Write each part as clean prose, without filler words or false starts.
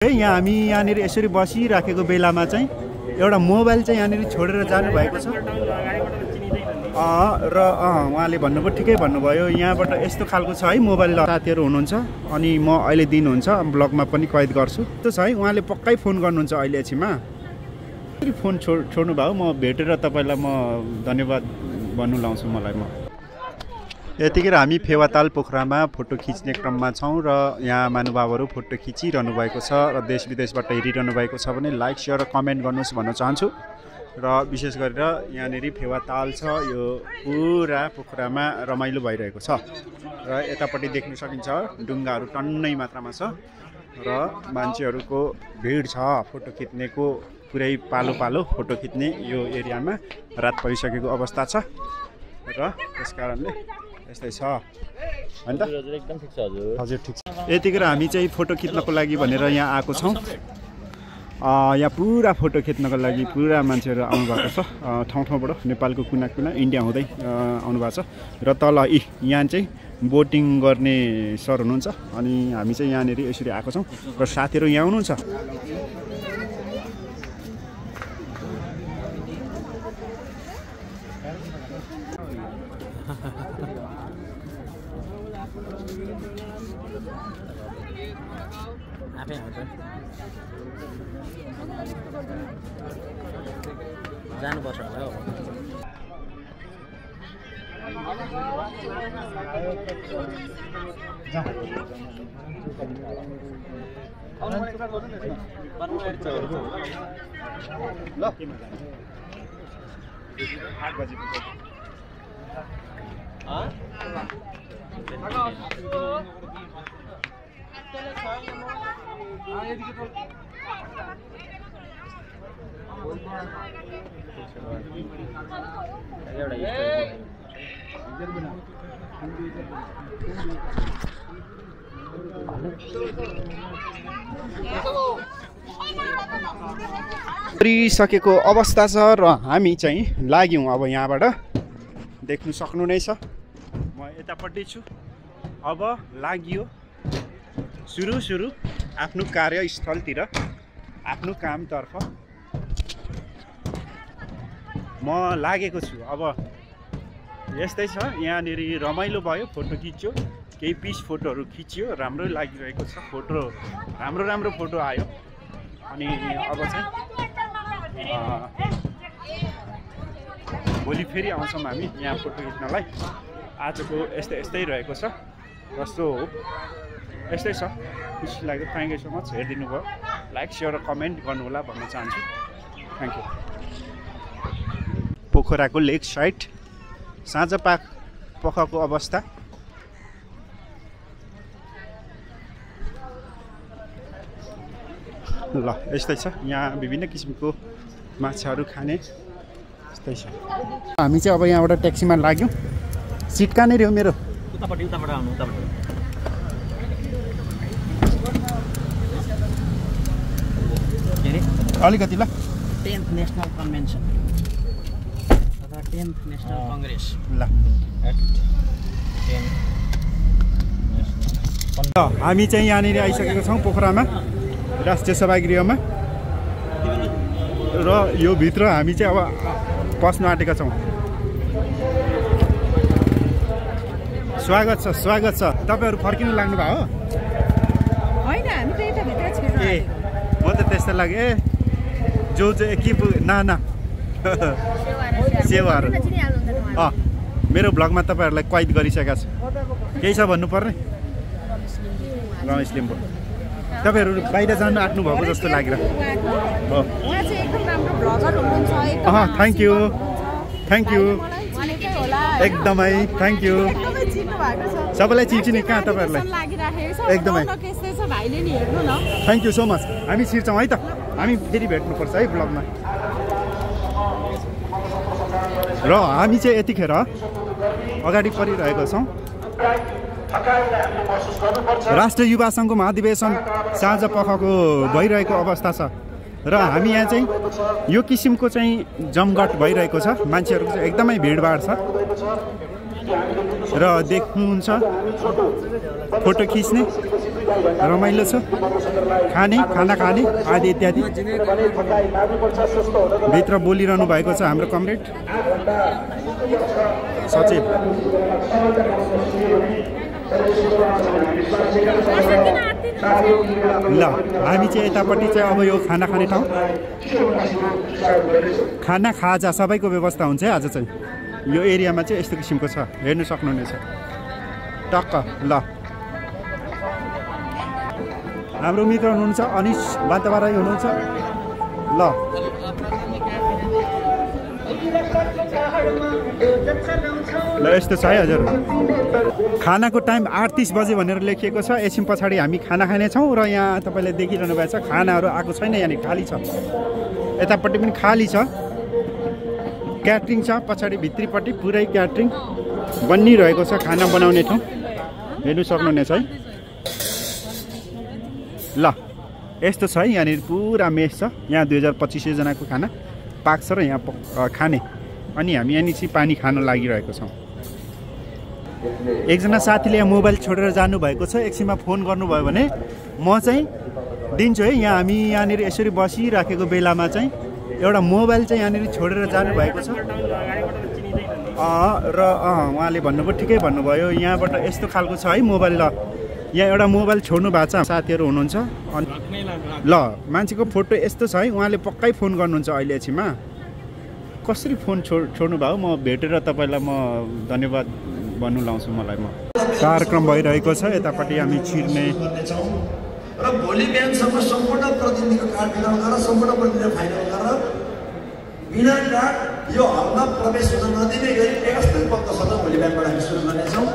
यहाँ हामी यहाँनिर यसरी बसिराखेको बेलामा चाहिँ एउटा मोबाइल चाहिँ यहाँनिर छोडेर जानु भएको छ र उहाँले भन्नुभयो ठिकै भन्नुभयो यहाँबाट यस्तो खालको छ है मोबाइल साथीहरू हुनुहुन्छ अनि म अहिले दिनुहुन्छ ब्लगमा पनि कैद गर्छु त्यो छ है उहाँले पक्कै फोन गर्नुहुन्छ अहिले एकछिनमा फोन छोड्नु भयो म भेटेर तपाईलाई म धन्यवाद भन्नु लाउँछु मलाई म यतिखेर हामी फेवाताल पोखरामा फोटो खिच्ने क्रममा छौं र यहाँ महानुभावहरू फोटो खिचिरहनु भएको छ र देश विदेशबाट हेरिरहनु भएको छ भने लाइक शेयर र कमेन्ट गर्नुहोस् भन्न चाहन्छु र विशेष गरेर यहाँनिर फेवाताल छ यो पुरा पोखरामा रमाइलो भइरहेको छ र यतापट्टि देख्न सकिन्छ ढुङ्गाहरू टन्नै मात्रामा छ र मान्छेहरूको भिड छ फोटो खिच्नेको पुरै पालो पालो फोटो खिच्ने यो एरियामा रात परिसकेको अवस्था छ र त्यसकारणले यस्तै छ हैन त एकदम ठीक छ हजुर हजुर ठीक छ यतिखेर हामी चाहिँ फोटो खिच्नको लागि भनेर यहाँ आएको छौं यहाँ पुरा फोटो खिच्नको लागि पुरा मान्छेहरू आउनु भएको छ ठाउँ ठाउँबाट नेपालको कुना कुना इन्डिया हुँदै आउनु भएको छ र तल यहाँ चाहिँ बोटिङ गर्ने सर हुनुहुन्छ अनि हामी चाहिँ यहाँनिर यसरी आएको छौं र साथीहरू यहाँ हुनुहुन्छ जानुपर्छ होला हो सकेको अवस्था छ र हामी चाहिँ लाग्यौं अब यहाँबाट देख्नु सक्नु नै छ म यतापट्टि छु अब लाग्यो सुरु आफ्नो कार्यस्थलतिर आफ्नो कामतर्फ म लागेको छु अब यस्तै छ यहाँनिर रमाइलो भयो फोटो खिच्यो केही पिस फोटोहरू खिच्यो राम्रो लागिरहेको छ फोटो राम्रो फोटो आयो अनि अब चाहिँ भोलि फेरि आउँछौँ हामी यहाँ फोटो खिच्नलाई आजको यस्तै रहेको छ कस्तो हो यस्तै छ खुसी लाग्यो थ्याङ्क यू सो मच हेरिदिनु भयो लाइक शेयर र कमेन्ट गर्नु होला भन्न चाहन्छु थ्याङ्क यू पोखराको लेक साइड साँझ पखको अवस्था ल यस्तै छ यहाँ विभिन्न किसिमको माछाहरू खाने यस्तै छ हामी चाहिँ अब यहाँबाट ट्याक्सीमा लाग्यौँ सिट कहाँनिर हो मेरो उतापट्टि आउनु उतापट्टि अलिकति ल 10th नेशनल कन्भेन्सन अथवा 10th नेशनल कङ्ग्रेस ल हामी चाहिँ यहाँनिर आइसकेको छौँ पोखरामा राष्ट्रिय सभागृहमा र यो भित्र हामी चाहिँ अब पस्न आँटेका छौँ स्वागत छ तपाईहरु फर्किनु लाग्नु भयो हैन हामी त यता भित्र छिर्नु ए म त त्यस्तो लाग्यो जो चाहिँ के ना सेवाहरू मेरो ब्लगमा तपाईहरुलाई कैद गरिसकेको छु केही छ भन्नु पर्ने रमेश लिम्बू तपाईहरु बाहिर जान आट्नु भएको जस्तो लागिरहेको हो उहाँ चाहिँ एकदम राम्रो ब्लगर हुनुहुन्छ थ्यांक यू एकदमै थ्यांक यू सबैलाई चिन्छु नि कहाँ तपाईहरुलाई एकदमै थ्यांक यू सो मच हामी छिर्छौँ है त हामी फेरि भेट्नुपर्छ है ब्लगमा र हामी चाहिँ यतिखेर अगाडि परिरहेको छौँ राष्ट्रिय युवा सङ्घको महाधिवेशन साँझ पखको भइरहेको अवस्था छ र हामी यहाँ चाहिँ यो किसिमको चाहिँ जमघट भइरहेको छ मान्छेहरूको चाहिँ एकदमै भिडभाड छ र देख्नुहुन्छ फोटो खिच्ने रमाइलो छ खाना खाने आदि इत्यादि भित्र बोलिरहनु भएको छ हाम्रो कमरेड सचिव ल हामी चाहिँ यतापट्टि चाहिँ अब यो खाना खाने ठाउँ खाना खाजा सबैको व्यवस्था हुन्छ है आज चाहिँ यो एरियामा चाहिँ यस्तो किसिमको छ हेर्नु सक्नुहुनेछ टक्क ल हाम्रो मित्र हुनुहुन्छ अनिश बान्तबाराई हुनुहुन्छ ल ल यस्तो छ है हजुर खानाको टाइम 8:30 बजे भनेर लेखिएको छ एकछिन पछाडि हामी खाना खानेछौँ र यहाँ तपाईँले देखिरहनु भएको छ खानाहरू आएको छैन यहाँनिर खाली छ यतापट्टि पनि खाली छ क्याटरिङ छ पछाडि भित्रीपट्टि पुरै क्याटरिङ बनिरहेको छ खाना बनाउने ठाउँ हेर्नु सक्नुहुनेछ है ल यस्तो छ है यहाँनिर पुरा मेस छ यहाँ 2250 जनाको खाना पाक्छ र यहाँ खाने अनि हामी यहाँनिर चाहिँ पानी खान लागिरहेको छौँ एकजना साथीले यहाँ मोबाइल छोडेर जानुभएको छ एकछिनमा फोन गर्नुभयो भने म चाहिँ दिन्छु है यहाँ हामी यहाँनिर यसरी बसिराखेको बेलामा चाहिँ एउटा मोबाइल चाहिँ यहाँनिर छोडेर जानुभएको छ र उहाँले भन्नुभयो ठिकै भन्नुभयो यहाँबाट यस्तो खालको छ है मोबाइल ल यहाँ एउटा मोबाइल छोड्नु भएको छ साथीहरू हुनुहुन्छ अनि ल मान्छेको फोटो यस्तो छ है उहाँले पक्कै फोन गर्नुहुन्छ अहिले एकछिनमा कसरी फोन छोड्नु भयो म भेटेर तपाईँलाई म धन्यवाद भन्नु लाउँछु मलाई म कार्यक्रम भइरहेको छ यतापट्टि हामी छिर्ने र भोलि बिहानसम्म सम्पूर्ण प्रतिनिधिको कार्ड फिल गरेर सम्पूर्ण प्रतिनिधिले फाइनल गरेर बिना कार्ड यो हलमा प्रवेश हुन नदिने गरी व्यवस्थित पक्षसँग भोलि बिहानबाट हामी सुरु गर्नेछौँ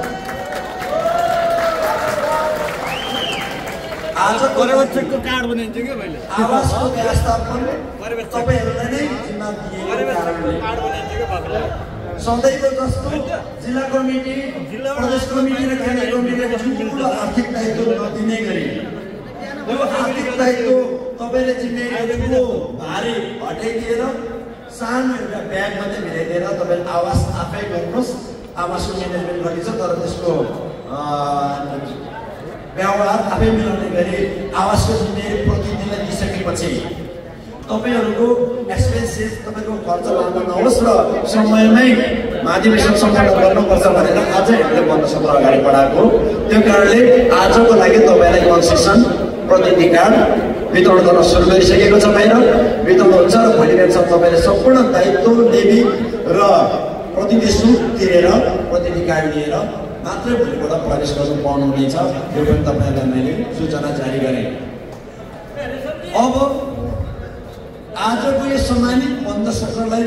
आज पर्यवेक्षकको कार्ड बनाइन्छ के मैले आवासको व्यवस्थापन तपाईहरुलाई नै जिम्मा दिएको कारणले सधैँको जस्तो जिल्ला कमिटी प्रदेश कमिटी र केन्द्र कमिटीले जुन आर्थिक दायित्व नदिने गरी यो आर्थिक दायित्व तपाईले जिम्मेवारीको भारी हटाइदिएर सानो एउटा ब्याग मात्रै मिलाइदिएर तपाईले आवास आफै गर्नुहोस् आवासको म्यानेजमेन्ट गरिन्छ तर त्यसको व्यवहार आफै मिलाउने गरी आवासको जिम्मेवारी प्रतिनिधिलाई दिइसकेपछि तपाईहरुको एक्सपेन्सेस तपाईको खर्च लाग्न नहोस् र समयमै महाधिवेशन सम्पन्न गर्नुपर्छ भनेर आज हामीले बन्द सत्र अगाडि बढाएको त्यो कारणले आजको लागि तपाईलाई कन्सेसन प्रतिनिधि कार्ड वितरण गर्न सुरु गरिसकेको छ बाहिर वितरण हुन्छ र भोलि बिहानसम्म तपाईले सम्पूर्ण दायित्व लिने र प्रतिनिधि शुल्क तिरेर प्रतिनिधि कार्ड लिएर मात्रै भोलिबाट प्रवेश गर्नु पाउनुहुनेछ यो पनि तपाईहरुलाई मैले सूचना जारी गरेँ अब आजको यो सम्मानित बन्द सत्रलाई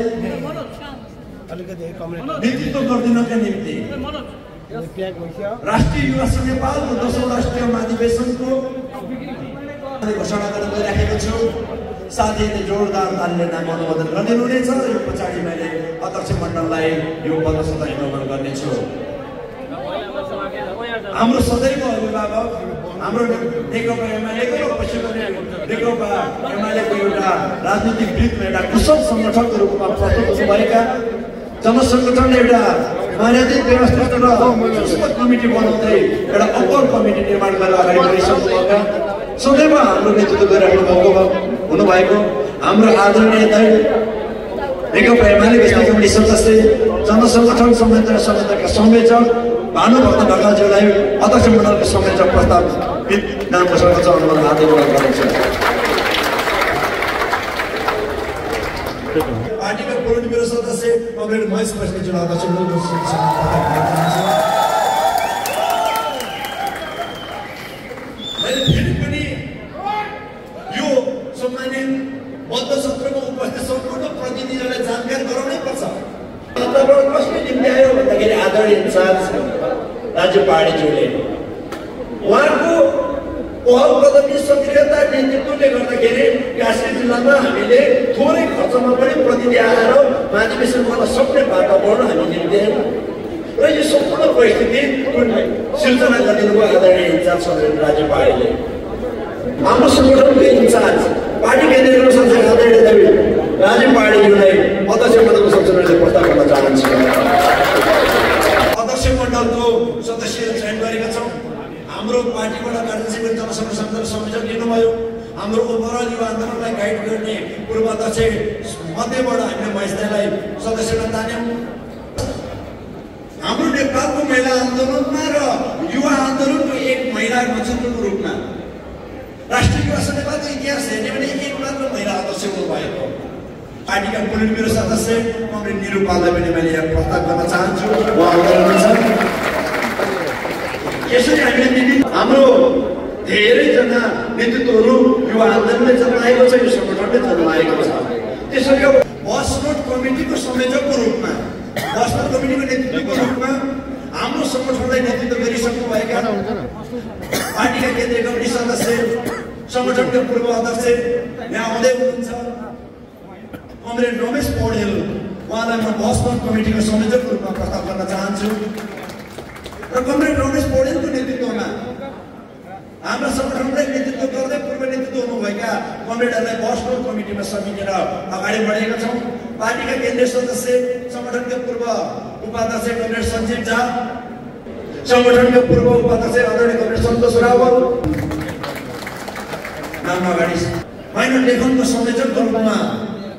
नेतृत्व गरिदिनका निम्ति राष्ट्रिय युवा संघ नेपालको 10औं राष्ट्रिय महाधिवेशनको घोषणा गर्न गइराखेको छु साथीहरूले जोरदार तालीले नाम अनुमोदन गरिदिनुहुनेछ यो पछाडि मैले अध्यक्ष मण्डललाई यो बन्द सत्र अनुमोदन गर्नेछु हाम्रो सदैव अभिभावक हाम्रो नेकपा एमालेको र पछिल्लो नेकपा एमालेको एउटा राजनीतिक वृत्तमा एउटा कुशल संगठनको रूपमा प्रस्तुत हुनुभएका जनसङ्गठन एउटा मर्यादित व्यवस्थित र सूक्ष्म कमिटी बनाउँदै एउटा अप्पर कमिटी निर्माण गरेर अगाडि बढिसक्नुभएका सदैव हाम्रो नेतृत्व गरिराख्नु हुनुभएको हाम्रो आदरणीय नेकपा एमाले स्थायी कमिटी सदस्य जनसङ्गठन समितिका संयोजक भानुभक्त ढकालज्यूलाई अध्यक्ष मण्डलको संयोजक प्रस्तावित नाम घोषणा गर्न अनुमोदन गर्दछु पार्टीका पूर्व ब्युरो सदस्य कमरेड महेश बस्नेतज्यूलाई अध्यक्ष मण्डलको मैले फेरि पनि यो सम्मानित बन्द सत्रमा उपस्थित सम्पूर्ण प्रतिनिधिहरूलाई जानकारी गराउनै पर्छ कसले निम्ति आयो भन्दाखेरि आदरणीय इन्चार्ज राज्य पार्टीज्यूले उहाँको पहल कदमी सक्रियता नेतृत्वले गर्दाखेरि कास्की जिल्लामा हामीले थोरै खर्चमा पनि प्रतिनिधि आएर महाधिवेशन गर्न सक्ने वातावरण हामी निर्देयौँ र यो सम्पूर्ण परिस्थिति सिर्जना गरिदिनुभयो आदरणीय इन्चार्ज राज्य पार्टीले हाम्रो सङ्गठनको इन्चार्ज पार्टी केन्द्रीय संसद आदरणीय राज्य पार्टीज्यूलाई अध्यक्ष मण्डलको संशोधनले प्रस्ताव गर्न चाहन्छु अध्यक्ष मण्डलको सदस्य चयन गरेका छौँ हाम्रो पार्टीबाट कार्यशील ओभरअल युवा आन्दोलनलाई गाइड गर्ने पूर्व अध्यक्ष मध्येबाट हामीले महेशलाई सदस्यमा तान्यौँ। हाम्रो नेपालको महिला आन्दोलनमा र युवा आन्दोलनको एक महिला नेतृत्वको रूपमा राष्ट्रिय युवा समितिको इतिहास हेर्ने भने एक मात्र महिला अध्यक्ष हुनुभएको पार्टीका पोलिट ब्युरो सदस्य कमरेड निरुपाललाई पनि मैले यहाँ प्रस्ताव गर्न चाहन्छु। उहाँ हुनुहुन्छ। यसरी हामीले हाम्रो धेरैजना नेतृत्वहरू युवा आन्दोलनले जन्माएको छ, यो सङ्गठनले जन्माएको छ। त्यसरी अब बसनोट कमिटीको संयोजकको रूपमा बसनोट कमिटीको नेतृत्वको रूपमा हाम्रो सङ्गठनलाई नेतृत्व गरिसक्नुभएका पार्टीका केन्द्रीय कमिटी सदस्य सङ्गठनका पूर्व अध्यक्ष यहाँ आउँदै हुनुहुन्छ कमरेड रमेश पौडेल, उहाँलाई म बसनोट कमिटीको संयोजकको रूपमा प्रस्ताव गर्न चाहन्छु। र कमरेड रमेश पौडेलको नेतृत्वमा हाम्रो सङ्गठनलाई नेतृत्व गर्दै पूर्व नेतृत्व हुनुभएका कमरेडहरूलाई बसनोट कमिटीमा समेटेर अगाडि बढेका छौँ। पार्टीका केन्द्रीय सदस्य सङ्गठनका पूर्व उपाध्यक्ष कमरेड सञ्जीव झा, सङ्गठनका पूर्व उपाध्यक्ष आदरणीय कमरेड सन्तोष रावल, नाम अगाडि माइनर लेखनको संयोजकको रूपमा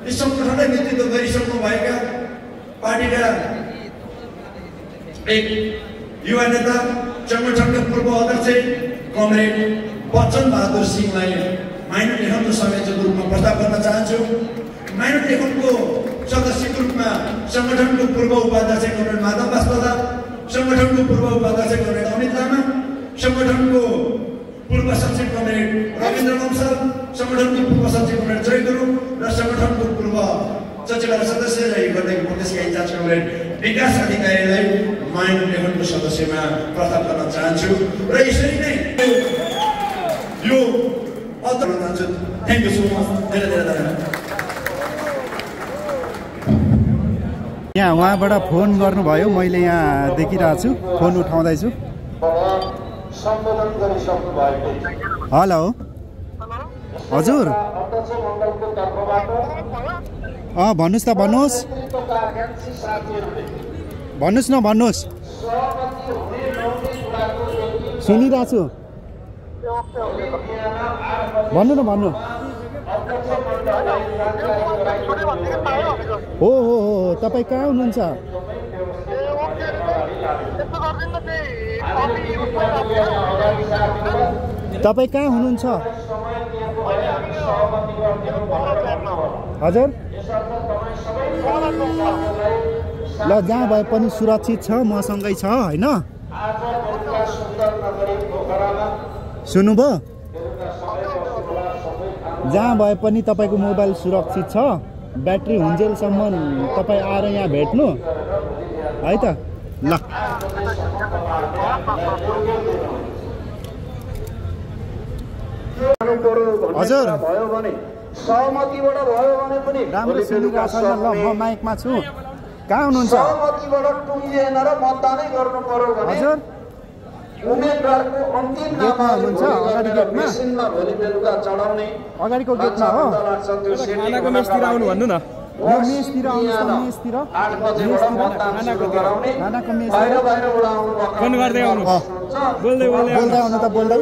यस सङ्गठनलाई नेतृत्व गरिसक्नुभएका पार्टीका एक युवा नेता सङ्गठनका पूर्व अध्यक्ष कमरेड बच्चन बहादुर सिंहलाई माइनर लेखनको संयोजकको रूपमा प्रस्ताव गर्न चाहन्छु। माइनर लेखनको सदस्यको रूपमा सङ्गठनको पूर्व उपाध्यक्ष कमरेड माधव बास्पदा, सङ्गठनको पूर्व उपाध्यक्ष कमरेड अमित लामा, सङ्गठनको पूर्व सचिव कमरेड रविन्द्र लम्साल, सङ्गठनको पूर्व सचिव कमरेड जय गुरु र सङ्गठनको पूर्व सचिवालय सदस्य र गर्दै प्रदेशका इन्चार्ज कमरेड विकास अधिकारीलाई माइनर लेखनको सदस्यमा प्रस्ताव गर्न चाहन्छु। र यसरी नै यो अध्यक्ष चाहन्छु। Thank you so much. धेरै धेरै धन्यवाद। यहाँ उहाँबाट फोन गर्नुभयो, मैले यहाँ देखिरहेको छु, फोन उठाउँदैछु। हेलो हजुर, भन्नुहोस् त, भन्नुहोस् भन्नुहोस् न, भन्नुहोस्, सुनिरहेको छु, भन्नु न, भन्नु। हो हो हो, तपाईँ कहाँ हुनुहुन्छ? तपाईँ कहाँ हुनुहुन्छ? हजुर, ल जहाँ भए पनि सुरक्षित छ, मसँगै छ होइन? सुन्नुभयो? जहाँ भए पनि तपाईँको मोबाइल सुरक्षित छ, ब्याट्री हुन्जेलसम्म तपाईँ आएर यहाँ भेट्नु है त। ल हजुर, सहमतिबाट भयो भने पनि राम्रो सुनिरहेको छैन। ल म माइकमा छु, कहाँ हुनुहुन्छ? सहमतिबाट टुङ्गिएन र मतदानै गर्नु पर्यो भने हजुर, उम्मेदवारको अन्तिम गेटमा हुनुहुन्छ? अगाडि गेटमा, मेसिनमा भोलि बेलुका चढाउने अगाडिको गेटमा हो। खानाको मेसतिर आउनु भन्नु न। यो मेसतिर आउनुहोस् न, मेसतिर, 8 बजेबाट मतदान सुरु गराउने। खानाको मेस बाहिरबाट आउनु फोन गर्दै आउनु, बोल्दै बोल्दै बोल्दै आउनु त, बोल्दै।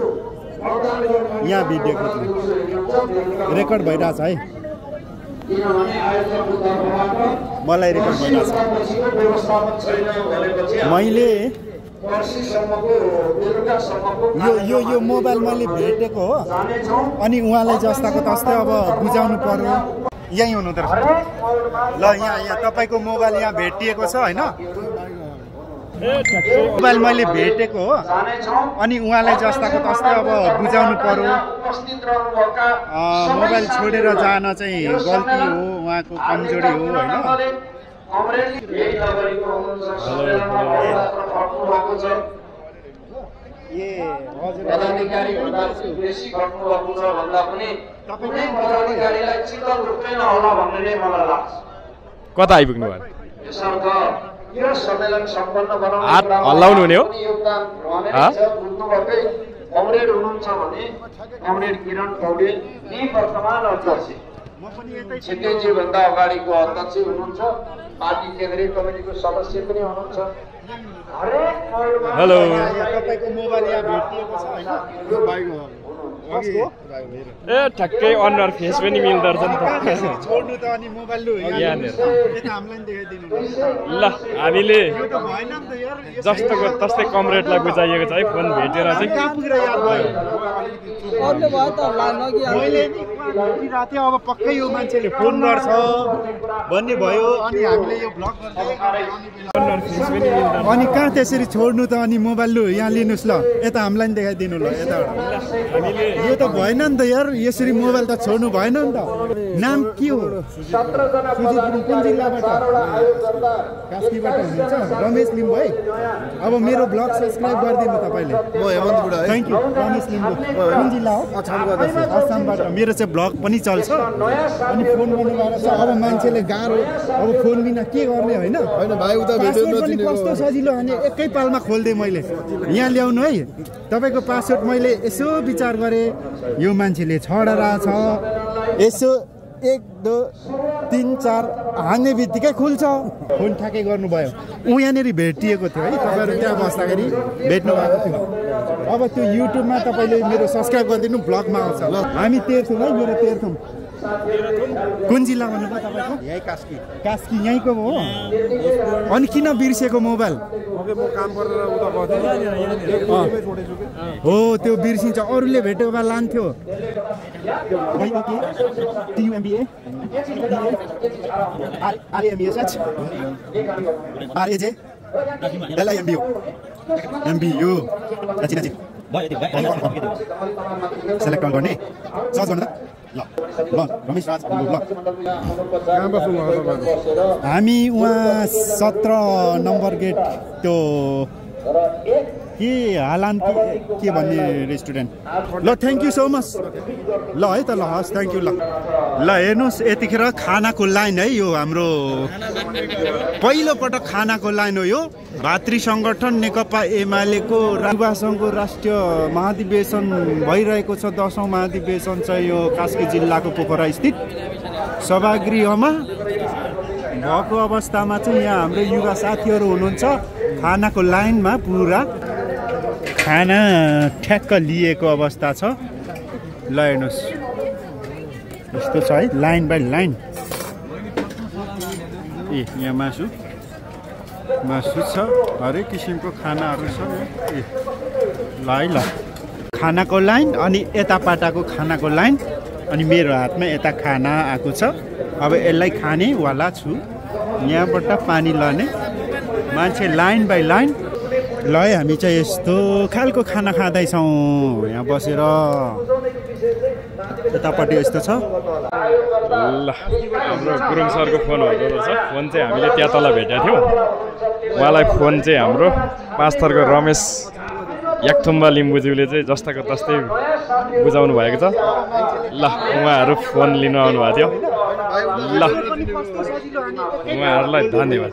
यहाँ भिडियो रेकर्ड भइरहेछ है, मलाई रेकर्ड भइरहेछ। मैले यो मोबाइल मैले भेटेको हो, अनि उहाँलाई जस्ताको तस्तै अब बुझाउनु पर्यो। यहीँ हुनुहुँदो रहेछ। ल यहाँ तपाईँको मोबाइल यहाँ भेटिएको छ होइन? मोबाइल मैले भेटेको हो, अनि उहाँलाई जस्ताको तस्तै अब बुझाउनु पर्यो। मोबाइल छोडेर जान चाहिँ गल्ती हो, उहाँको कमजोरी हो होइन? पदाधिकारी बेसी गर्नुभएको छ भन्दा पनि कुनै पदाधिकारीलाई चित्त दुख्दैन होला भन्ने मलाई लाग्छ। कता आइपुग्नु भयो? यसर्थ यो सम्मेलन सम्पन्न गराउने हल्लाउनु हुने हो? योगदान बुझ्नुभएकै कमरेड हुनुहुन्छ भने कमरेड किरण पौडेल वर्तमान अध्यक्ष, छिट्टैजी भन्दा अगाडिको अध्यक्ष हुनुहुन्छ, पार्टी केन्द्रीय कमिटीको सदस्य पनि हुनुहुन्छ। हेलो, तपाईँको मोबाइल यहाँ भेटिएको छ होइन? ए ठ्याक्कै अनुहार फेस पनि मिल्दो रहेछ नि त छोड्नु त अनि मोबाइल लु यहाँनिर यता हामीलाई देखाइदिनु ल हामीले यो त भएन नि त यार जस्तोको तस्तै कमरेडलाई बुझाइएको छ है फोन भेटेर चाहिँ कहाँ पुगेर याद भयो अरूले भयो त नगि मैले नि राति अब पक्कै यो मान्छेले फोन गर्छ भन्ने भयो अनि हामीले यो ब्लग अनुहार फेस पनि मिल्दैन अनि कहाँ त्यसरी छोड्नु त अनि मोबाइल लु यहाँ लिनुहोस् ल यता हामीलाई नि देखाइदिनु ल यताबाट हामीले यो त भएन नि त यार यसरी मोबाइल त छोड्नु भएन नि त नाम के हो कुन जिल्लाबाट कास्कीबाट हुनुहुन्छ रमेश लिम्बू है अब मेरो ब्लग सब्सक्राइब गरिदिनु तपाईँले म हेमन्त बुढा है थ्याङ्क यू रमेश लिम्बू कुन जिल्ला हो आसामबाट मेरो चाहिँ ब्लग पनि चल्छ अनि फोन गर्नु गएर चाहिँ अब मान्छेले गाह्रो अब फोन बिना के गर्ने होइन होइन भाइ उता भेट्यो पासवर्ड पनि कस्तो सजिलो अनि एकै पालमा खोल्दै मैले यहाँ ल्याउनु है तपाईँको पासवर्ड मैले यसो विचार गरेँ यो मान्छेले छडा छ यसो 1 2 3 4 हान्ने बित्तिकै खुल्छ फोन ठ्याक्कै गर्नुभयो ऊ यहाँनिर भेटिएको थियो है तपाईँहरू त्यहाँ बस्दाखेरि भेट्नु भएको थियो अब त्यो युट्युबमा तपाईँले मेरो सब्सक्राइब गरिदिनु ब्लगमा आउँछ ल हामी तेर्छौँ है मेरो तेर्छौँ कुन जिल्ला भन्नुभयो तपाईँको यही कास्की कास्की यहीँको हो अनि किन बिर्सेको मोबाइल हो त्यो बिर्सिन्छ अरूले भेटेको भए लान्थ्यो सेलेक्ट गर्ने सर्च गर्नु ल ल रमेश राज हामी उहाँ 17 नम्बर गेट त्यो के हालान के भन्ने रेस्टुरेन्ट ल थ्याङ्क यू सो मच ल है त ल हस् थ्याङ्क यू ल हेर्नुहोस् यतिखेर खानाको लाइन है यो हाम्रो पहिलोपटक खानाको लाइन हो यो भातृ सङ्गठन नेकपा एमालेको युवा सङ्घको राष्ट्रिय महाधिवेशन भइरहेको छ 10औं महाधिवेशन चाहिँ यो कास्की जिल्लाको पोखरा स्थित सभागृहमा भएको अवस्थामा चाहिँ यहाँ हाम्रो युवा साथीहरू हुनुहुन्छ खानाको लाइनमा पुरा खाना ठ्याक्क लिएको अवस्था छ ल हेर्नुहोस् यस्तो छ है लाइन बाई लाइन ए यहाँ मासु छ हरेक किसिमको खानाहरू छ ए ल है ल खानाको लाइन अनि यता पाटाको खानाको लाइन अनि मेरो हातमा यता खाना आएको छ अब यसलाई खानेवाला छु यहाँबाट पानी लाने मान्छे लाइन बाई लाइन ल है हामी चाहिँ यस्तो खालको खाना खाँदैछौँ यहाँ बसेर यतापट्टि यस्तो छ ल हाम्रो गुरुङ सरको फोन हुँदो रहेछ फोन चाहिँ हामीले त्यहाँ तल भेटेका थियौँ उहाँलाई फोन चाहिँ हाम्रो 5 थरको रमेश याकथुम्बा लिम्बुज्यूले चाहिँ जस्ताको तस्तै बुझाउनु भएको छ ल उहाँहरू फोन लिनु आउनु भएको थियो ल उहाँहरूलाई धन्यवाद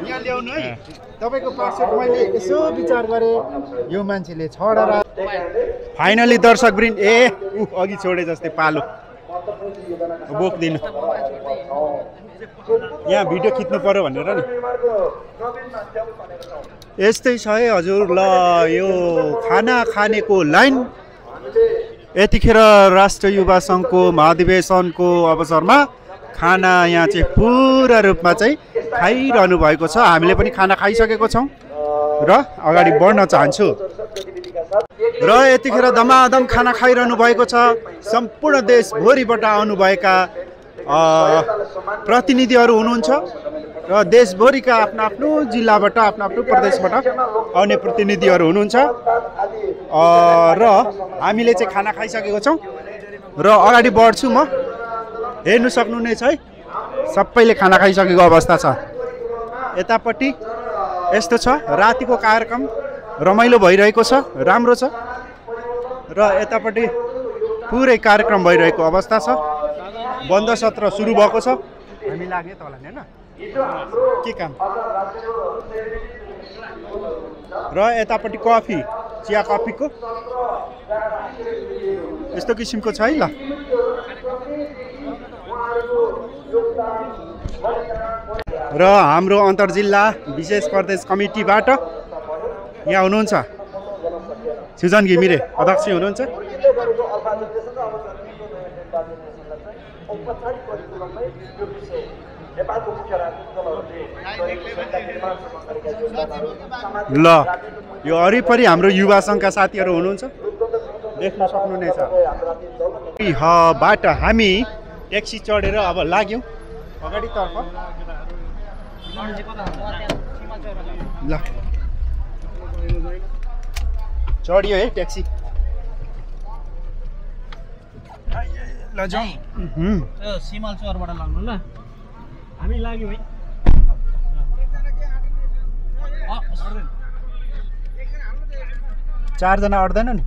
यहाँ ल्याउनु है तपाईँको पासवर्ड मैले यसो विचार गरेँ यो मान्छेले छडा फाइनली दर्शकवृन्द ए अघि छोडे जस्तै पालो बोक्दिनु यहाँ भिडियो खिच्नु पर्यो भनेर नि यस्तै छ है हजुर ल यो खाना खानेको लाइन यतिखेर राष्ट्रिय युवा सङ्घको महाधिवेशनको अवसरमा खाना यहाँ चाहिँ पुरा रूपमा चाहिँ खाइरहनु भएको छ हामीले पनि खाना खाइसकेको छौँ र अगाडि बढ्न चाहन्छु र यतिखेर धमाधम खाना खाइरहनु भएको छ सम्पूर्ण देशभरिबाट आउनुभएका प्रतिनिधिहरू हुनुहुन्छ र देशभरिका आफ्नो आफ्नो जिल्लाबाट आफ्नो आफ्नो प्रदेशबाट आउने प्रतिनिधिहरू हुनुहुन्छ र हामीले चाहिँ खाना खाइसकेको छौँ र अगाडि बढ्छु म हेर्नु सक्नुहुनेछ है सबैले खाना खाइसकेको अवस्था छ यतापट्टि यस्तो छ रातिको कार्यक्रम रमाइलो भइरहेको छ राम्रो छ र यतापट्टि पुरै कार्यक्रम भइरहेको अवस्था छ बन्द सत्र सुरु भएको छ हामी लाग्यो तल हैन के काम र यतापट्टि कफी चिया कफीको यस्तो किसिमको छ है ल र हाम्रो अन्तर्जिल्ला विशेष प्रदेश कमिटीबाट यहाँ हुनुहुन्छ सुजन घिमिरे अध्यक्ष हुनुहुन्छ औपचारिक करिकुलममै यो विषय नेपालको मुख्य राजनीतिक दलहरूले गरेको संविधान निर्माणसम्म गरेका योगदानहरू ल यो वरिपरि हाम्रो युवा सङ्घका साथीहरू हुनुहुन्छ देख्न सक्नुहुनेछ। बाट हामी ट्याक्सी चढेर अब लाग्यौँ अगाडितर्फ। ल चढियो है ट्याक्सी। ल जाउँ। सिमलचौरबाट लाग्नु ल हामी लाग्यौँ है। 4 जना अट्दैन नि।